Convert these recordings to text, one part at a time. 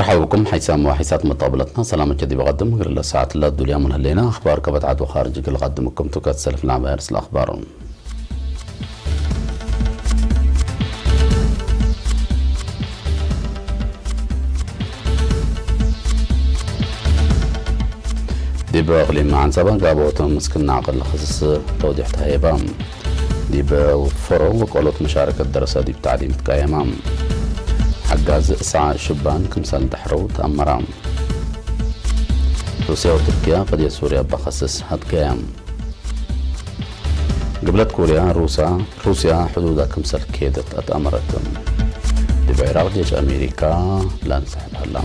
مرحبا بكم حيثما وحيثات متقبلتنا. سلامة جديد بقدم غير ساعة لا الدنيا من هلينا أخبار كبت عدو خارج قل قدمكم توكات سلف العماير الأخبار. ዲብ እቕሊም ዓንሰባ ጋቦት ምስክና ዓቕል ኽስስ ተውዲሕ ተሃየባ። ዲብ ፈሮ ወቆሎት መሻረከት ደረሰ ዲብ ታዕሊም ትቃየማ። ሓጋዝ ሳዕ ሽባን ክምሰል ዳሕረው ተኣመራ። ሩስያ ወቱርኪያ ቅድየት ሱርያ ባኸስስ ሃትከያ። ግብለት ኮርያ ሩሳ ሩስያ ሕዱዳ ክምሰል ከየደት ኣትኣመረት። ዲብ ዒራቕ ጀሽ ኣሜሪካ ላንስሕብ ሃላ።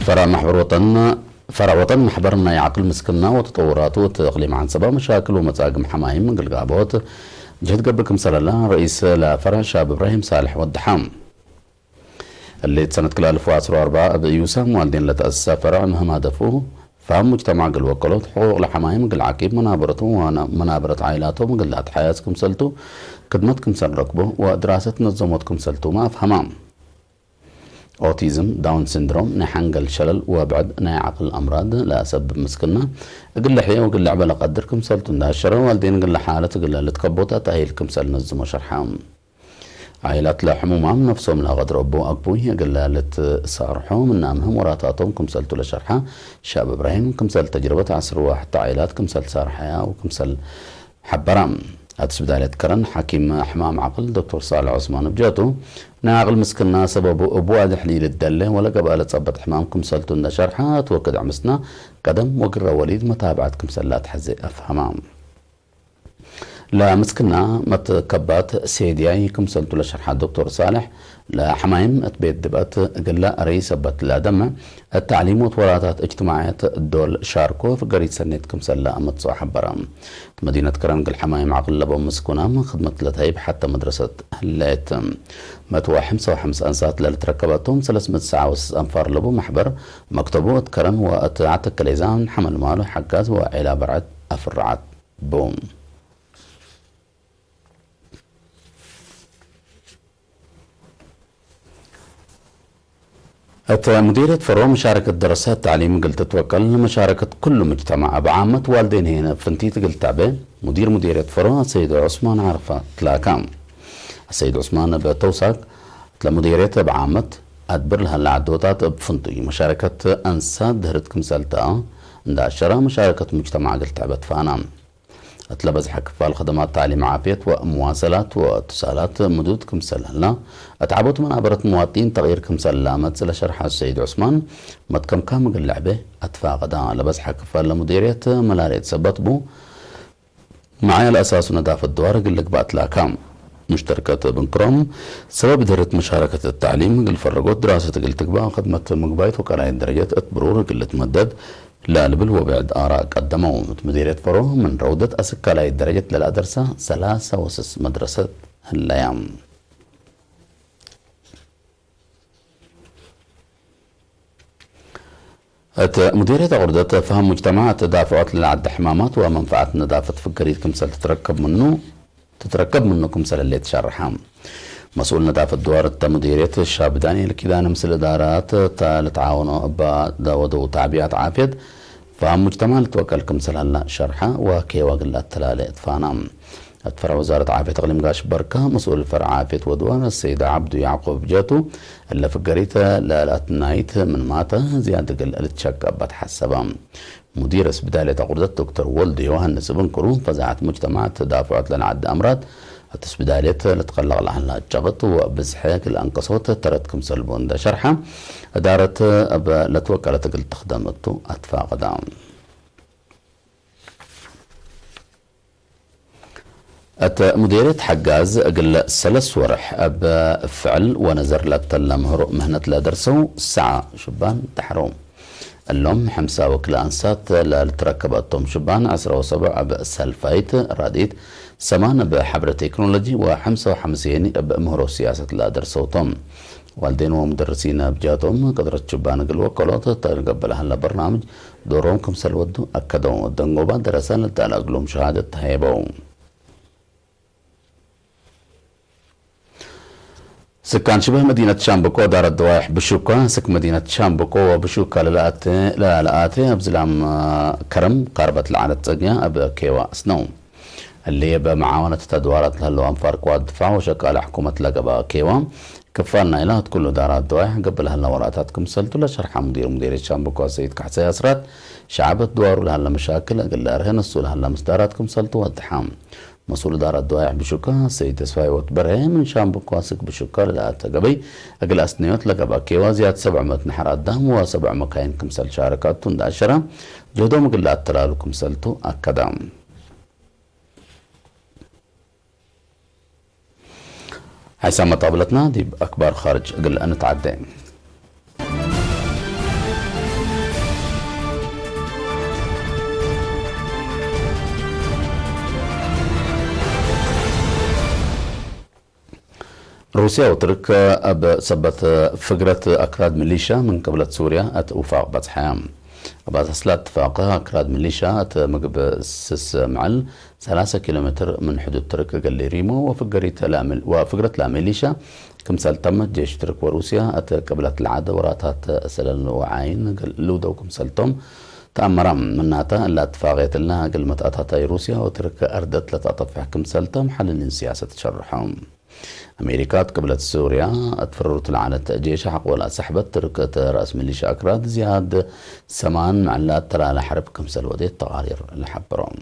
ፈራ ማሕበር ወጠን ፈራ ወጠን ማሕበር ናይ ዓቅል ምስክና ወተጠውራቱ እቲ እቅሊም ዓንሰባ መሻክል ወመጻግም ሓማይም ግልጋቦት ጅህድ ገብር ክምሰለላ ረኢስ ለፈራ ሻብ እብራሂም ሳልሕ ወድሓ። እሌት ሰነት ክላልፉ ዓስሩ ኣርባ እብ እዩሳም ዋልዴን ለተኣሰሳ ፈራ ምህም ሃደፉ ፋም ሙጅተማዕ ግል ወከሎት ሕቁቅ ለሓማይም ግል ዓቂብ መናበረቱ ወመናበረት ዓይላቶም ግል ኣትሓያዝ ክምሰልቱ ክድመት ክምሰል ረክቦ ወድራሰት ነዘሞት ክምሰልቱ ማኣፍሃማ። ኦቲዝም፣ ዳውን ሲንድሮም፣ ናይ ሓንገል ሸለል ወብዕድ ናይ ዓቅል ኣምራድ ለኣሰብብ ምስክና እግል ሕየ ወግል ዕበለ ቀድር ክምሰልቱ እንዳሸረ ዋልዴን ግለ ሓለት እግለ ልትከቦታ ታሂል ክምሰል ነዝሞ ሸርሓ። ዓይላት ለሕሙማም ነፍሶም ለቐድረቦ ኣግቡይ እግለ ልትሳርሖ ምናምህም ወራታቶም ክምሰልቱ ለሸርሓ ሻብ እብራሂም ክምሰል ተጅርበት ዓስር ወሕተ ዓይላት ክምሰል ሳርሓያ ወክምሰል ሓበራ። ኣቲ ስብዳልየት ከረን ሓኪም ሕማም ዓቕል ዶክተር ሳልሕ ዑስማን እብ ጀቱ፣ ናይ ዓቕል ምስክና ሰበቡ እብ ዋድሕ ልኢልደለ ወለ ገብኣ ለጸበጥ ሕማም ክምሰልቱ እንደ ሸርሓ፣ እት ወክድ ዕምስና ቀደም ወግረ ወሊድ መታብዐት ክምሰላ ትሐዜ ኣፍሃማ። ለምስክና መትከባት ሴድያይ ክምሰልቱ ለሸርሓ ዶክተር ሳልሕ፣ ለሐማይም እት ቤት ድብአት እግላ ረይ ሰበት ለደምዕ እት ተዕሊም ወትወራታት እጅትማዕያት ዶል ሻርኮ ፍገሪት ሰኔት ክምሰል ለአመጽኦ ሐበረ። እት መዲነት ከረን ግል ሐማይም ዓቅል ለቦም ምስኩናም ክድመት ለተሀይብ ሐተ መድረሰት ህለየት። መትዋ ሐምሳ ወሐምሳ አንሳት ለልትረከበቶም ሰለስ ምእት ሰዓ ወስስ አንፋር ለቡ ማሕበር መክተቡ እት ከረን ወእት ዓተከሌዛን ሐመልማሉ ሐጋዝ ወዔላ በርዐት አፍርዓት ቡ። እት ሙዲርየት ፈሮ መሻረከት ደረሰ ተዕሊም እግል ትትወከል መሻረከት ኩሉ ሙጅተማዕ እብ ዓመት ዋልዴን ሄነ ፍንቲት እግል ተዕቤ ሙዲር ሙዲርየት ፈሮ አሰይድ ዑስማን ዓረፋ ትላካ። አሰይድ ዑስማን እብ ተውሳክ እትለ ሙዲርየት እብ ዓመት አድብር ለሀለ ዓዶታት እብ ፍንቱይ መሻረከት አንሳት ድህርት ክምሰልታ እንዳ አሸራ መሻረከት ሙጅተማዕ እግል ተዕበ ትፋና። እትለ በዝሐ ክፋል ኸደማት ታዕሊም ዓፍየት ወመዋሰላት ወእትሳላት ምዱድ ክምሰል ህላ፣ እት ዓቦት መናበረት መዋጢን ተቅይር ክምሰል ለአመጽእ ለሸርሐ ሰይድ ዑስማን፣ መትከምካም እግል ለዕቤ አትፋቀዳ። ለበዝሐ ክፋል ለሙዲርየት መላልየት ሰበት ቡ፣ መዓያ ለአሳሱ ነዳፈት ድዋር እግል ልግባእ ትላካ። ሙሽተርከት እብ እንክሮም፣ ሰበብ ድህርት መሻረከት ተዕሊም እግል ፈረጎት ድራሰት እግል ትግባእ ክድመት ምግባይት ወቃላይት ደረጀት እት ብሩር እግል ልትመደድ፣ ለልብል ወብዕድ አራእ ቀደመው። እት ሙዲርየት ፈሮ ምን ረውደት አስካላይት ደረጀት ለልአደርሳ ሰላሳ ወስስ መድረሰት ህለያ። እት ሙዲርየት አቁርደት ፈህም ሙጅተማዕ እት ዳፍዖት ለልዓድ ሕማማት ወመንፈዓት ነዳፈት ፍገሪት ክምሰል ትትረከብ ምኑ ትትረከብ ምኑ ክምሰል ህሌት ሸርሐ። መስኡል ነዳፈት ድዋር እተ ሙዲርየት ሻብ ዳንኤል ኪዳነ ምስል እዳራት እተ ልትዓወኖ እባ ወደው ታዕቢያት ዓፍየት ፈሃም ሙጅተማዕ ልትወከል ክምሰል ሀላ ሸርሐ ወኬዋ ግላ እተላለ እትፋና። እት ፈርዕ ወዛረት ዓፍየት እቅሊም ጋሽ በርካ መስኡል ፈርዕ ዓፍየት ወድዋር ሰይድ ዓብዱ ያዕቆብ ጀቱ እለ ፍገሪተ ለልአትናይት ምን ማተ ዝያድ እግል ልትሸቀ እባ ተሐሰበ። ሙዲር ስብዳልየት አቁርደት ዶክተር ወልዱ ዮሃንስ እብ እንክሩ፣ ፈዛዐት ሙጅተማዕ ተዳፍዖት ለልዓዲ አምራድ፣ እት ስብዳልየት ለትቀለቅ ለሀላ ጨቅጥ ወብዝሐ ክልአንቀሶት ተረት ክምሰል ቡ እንደ ሸርሐ፣ እዳረት እብ ለትወቀለት እግል ትክደም እቱ አትፋቅዳ። እት ሙዴርየት ሐጋዝ እግል ሰለስ ወርሕ እብ ፍዕል ወነዘር ለተለ ምህሮ ምህነት ለደርሰው ሰዓ ሹባን ተሐረው። እሎም ሐምሳ ወክልኤ አንሳት ለልትረከበ እቶም ሹባን ዐስራ ወሰቡዕ እብ ሰልፋይት ራድኢት፣ ሰማን እብ ሐብረ ቴክኖሎጂ ወሐምሳ ወሐምሴን እብ ምህሮ ሲያሰት ለደርሰው ቶም። ዋልዴን ወሙደርሲን እብ ጃቶም ቅድረት ሹባን እግል ወከሎት ተገብለ ሀለ በርናምጅ ዶሮም ክምሰል ወዱ አከደው። ደንጎባ ደረሰ ለልትአለ እግሎም ሸሃደት ተሀየበው። سكان شبه مدينة شامبكو دار الدوايح بشوكا، سك مدينة شامبكو وبشوكا للآتي، للآتي أبزلام، آه، كرم قاربت لعلى التقنية أب كيوا سنو. اللي بمعاونة تدوارات لهلو أنفار قوات دفاع وشكال حكومة لقبا كيوا. كفالنا إلى كل دار الدوايح قبل هلا وراتات كم سلتو لشرح مدير مدير شامبكو سيد كحسي أسرات. شعب الدوار لهلا مشاكل أقل أرهن السول هلا مصدارات كم سلتو والدحام. مسؤول دار الدوايح بشوكا سيد تسفاي وتبرهي من شامبكو سك بشوكا للآتي قبي. أقل أسنيوت لقبا كيوا زياد سبع مئة نحر الدهم وسبع مكاين كم سل شاركات تند عشرة. جهدهم قل أترالو كم سلتو أكدام. هاي سامة طابلتنا دي بأكبر خارج قل أن تعدي. روسيا وترك أب سبت فقرة أكراد ميليشيا من قبلة سوريا أت وفاق بزحام. أبات أصلات اتفاق أكراد ميليشيا أت مقب سس معل ثلاثة كيلومتر من حدود ترك قال لي ريمو وفقريت لا مل-، وفقرة لا ميليشيا كمسال تمت جيش ترك وروسيا أت قبلت العادة وراتات سلل وعين قال لودو كمسال توم تأمرم مناتا لا اتفاقية لها قال متأتاتا روسيا وترك أردت لتأطفح كمسال توم حل سياسة تشرحهم. أمريكا قبلت سوريا أتفررت العالة جيش حق ولا سحبت تركة رأس ميليشيا أكراد زياد سمان معلات ترى لحرب كمسل ودي التقارير لحبرهم.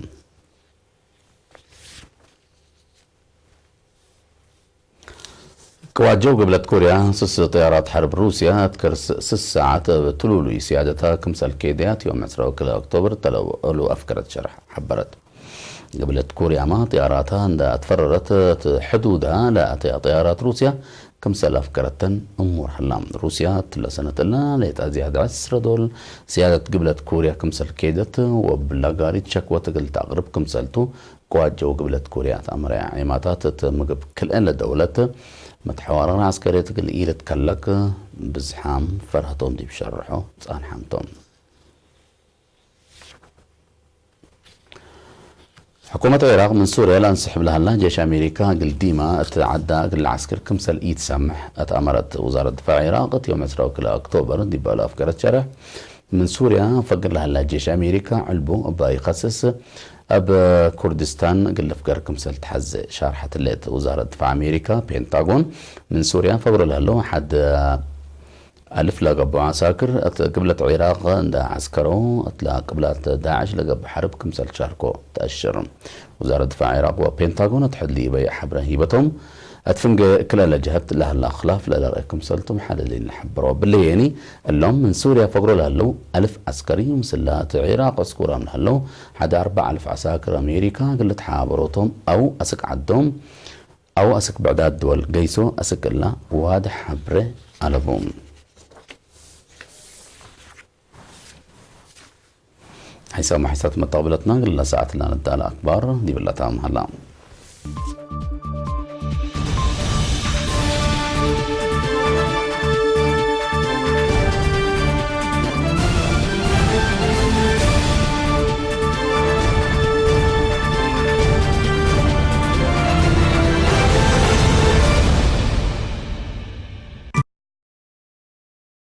كواجو قبلت كوريا سس طيارات حرب روسيا تكرس سس ساعات بتلولي سيادتها كمسل كيديات يوم عشرة وكلا أكتوبر تلو ألو أفكرت شرح حبرت. قبلت كوريا ما طياراتها عند أتفررت حدودها لا طيارات روسيا كمسل أفكرتن أمور حلام روسيا تلا سنة لا ليت أزياد عسر دول سيادة قبلة كوريا كمسل كيدت وبلا قاري تشكوى تقل تقرب كمسلتو كواجو قبلة كوريا أمر عيماتات مقب كل إلا دولة متحوارة عسكرية تقل إيلة كلك بزحام فرهتهم دي بشرحو تصان حمتهم. حكومة العراق من سوريا لا نسحب لها لا جيش أمريكا قل ديما تتعدى قل العسكر كمسل إيد سمح. أتأمرت وزارة دفاع العراق يوم عشرة وكلا أكتوبر دي بقى أفكار الشرح من سوريا فقر لها لا جيش أمريكا علبو أبا يخصص أب كردستان قل أفكار كمسل تحز شارحة الليت وزارة دفاع أمريكا بنتاغون من سوريا فقر لها له حد ألف لقبو عساكر أت قبلة عراق دا عسكرو أت لا قبلة داعش لقب حرب كمسل شاركو تأشر. وزارة دفاع عراق وبنتاغون أتحد لي بي حبر هيبتهم. أتفنق كلا لجهت لها لا خلاف لا لرأي كمسلتم حللين الحبرو باللي يعني اللهم من سوريا فقروا لهلو ألف عسكري مسلات عراق أسكورا من هلو حدا أربع ألف عساكر أمريكا قلت حابروتهم أو أسك عدهم أو أسك بعداد دول قيسو أسك إلا وادح حبر ألبوم. حيث ما حيثات مطابلتنا قلنا ساعة لنا الدالة أكبر دي بالله تام هلا.